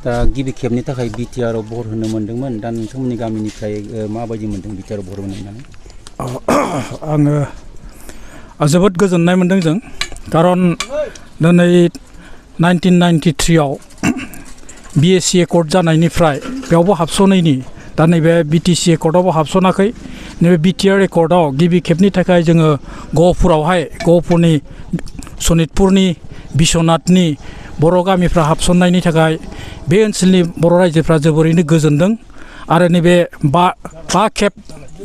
दा गिबि खेबनि थाखाय बिटिआर आव भट होनो मोनदोंमोन दा नोंथांमोननि गामिनिफ्राय माबायदि मोनदों बिटिआर आव भट होनो मोननानै आङो जोबोद गोजोननाय मोनदों जों खारन दिनै 1993 आव बिएससि एकर्ड जानायनिफ्राय बेयावबो हाबस'नायनि दा नैबे बिटिसि एकर्डआवबो हाबस'नाखै नैबे बिटिआर एकर्डआव गिबि खेबनि थाखाय जोङो गहपुरनि सनितपुरनि बिश्वनाथनि बर' गामिफ्रा हाबसननायनि थाखाय बे ओनसोलनि बर' रायजोफ्रा जोबोरैनो गोजोनदों आरो नैबे बा खेब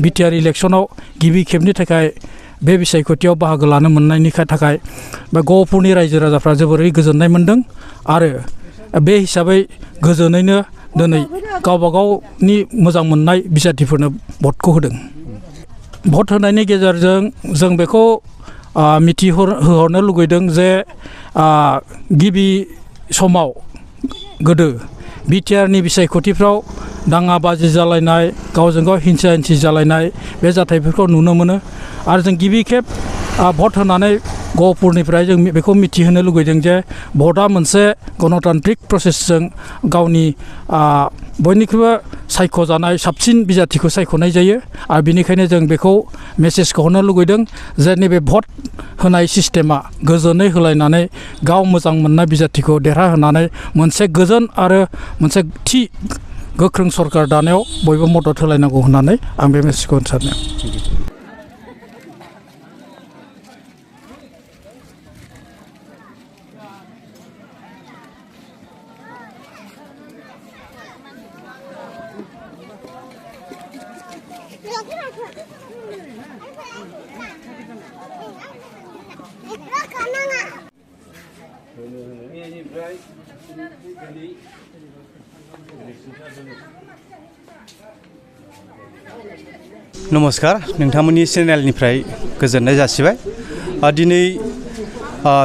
बिटिआर इलेक्सनाव गिबि खेबनि थाखाय बे बिसायख'थियाव बाहागो लानो मोननायनि थाखाय बे गहपुरनि रायजो राजाफ्रा जोबोरै गोजोननाय मोनदों आरो बे हिसाबै गोजोनैनो दिनै गावबा गावनि मोजां मोननाय बिजाथिफोरनो भटखौ होदों भट होनायनि गेजेरजों जों बेखौ मिथिहोहरनो लुगैदों जे गिबि समाव गोदो बिटिआरनि बिसायख'थिफ्राव दाङाबाजि जालायनाय गावजों गाव हिंसा हिंसि जालायनाय बे जाथायफोरखौ नुनो मोनो आरो जों गिबि खेब भट होनानै गहपुरनिफ्राय जों बेखौ मिथिहोनो लुगैदों जे भटआ मोनसे गणतान्त्रिक प्रसेसजों गावनि बयनिख्रुइबो सायख'जानाय साबसिन बिजाथिखौ सायख'नाय जायो आरो बेनिखायनो जों बेखौ मेसेजखौ हरनो लुगैदों जे नैबे भट होनाय सिस्टेमा गोजोनै होलायनानै गाव मोजां मोननाय बिजाथिखौ देरहाहोनानै मोनसे गोजोन आरो मोनसे थि गोख्रों सरकार दानायाव बयबो मदद होलायनांगौ होननानै आं बे मेसेजखौ सानो नमस्कार नोंथांमोननि चेनेलनिफ्राय गोजोननाय जासिबाय दिनै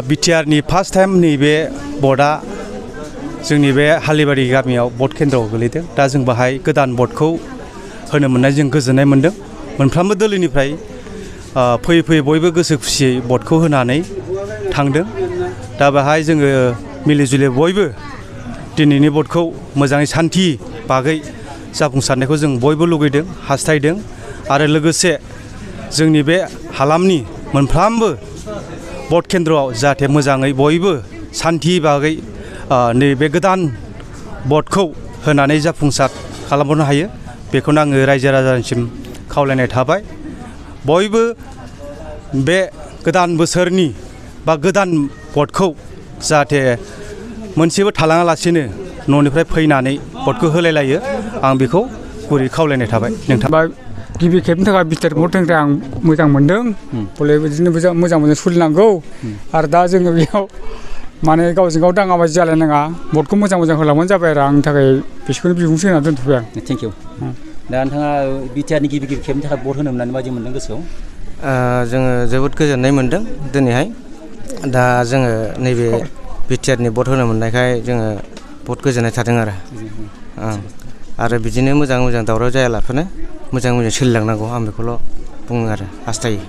बिटिआरनि फार्स्ट टाइम नैबे भटआ जोंनि बे हालिबारि गामियाव भट केन्द्रआव गोलैदों दा जों बाहाय गोदान भटखौ होनो मोननाय जों गोजोननाय मोनदों मोनफ्रोमबो दोलोनिफ्राय फैयै फैयै बयबो गोसो खुसियै भटखौ होनानै थांदों दा बेहाय जोङो मिलिजुलि बयबो दिनैनि भटखौ मोजाङै सान्थि बागै जाफुंसारनायखौ जों बयबो लुगैदों हास्थायदों आरो लोगोसे जोंनि बे हालामनि मोनफ्रोमबो भट केन्द्रआव जाहाथे मोजाङै बयबो सान्थि बागै नैबे गोदान भटखौ होनानै जाफुंसार खालामहरनो हायो बेखौनो आङो रायजो राजानिसिम खावलायनाय थाबाय बयबो बे गोदान बोसोरनि बा गोदान भटखौ जाहाथे मोनसेबो थालाङालासिनो न'निफ्राय फैनानै भटखौ होलायलायो आं बेखौ गुरै खावलायनाय थाबाय नोंथां गिबि खेबनि थाखाय बिटिआर भट होनायनि आं मोजां मोनदों बले बिदिनो मोजां सोलिनांगौ आरो दा जोङो बेयाव माने गावजों गाव दाङाबाजि जालायनाङा भटखौ मोजां होलांबानो जाबाय आरो आंनि थाखाय बिसोरखौनो बिबुंथि होनानै दोनथ'बाय आं थेंक इउ दा नोंथाङा बिटिआरनि गिबि खेबनि थाखाय भट होनो मोननानै माबायदि मोनदों गोसोआव जोङो जोबोद गोजोननाय मोनदों दिनैहाय दा जोङो नैबे बिटिआरनि भट होनो मोननायखाय जोङो बहुत गोजोननाय थादों आरो बिदिनो मोजां दावराव जायालाफानो मोजां सोलिलांनांगौ आं बेखौल' बुङो आरो हास्थायो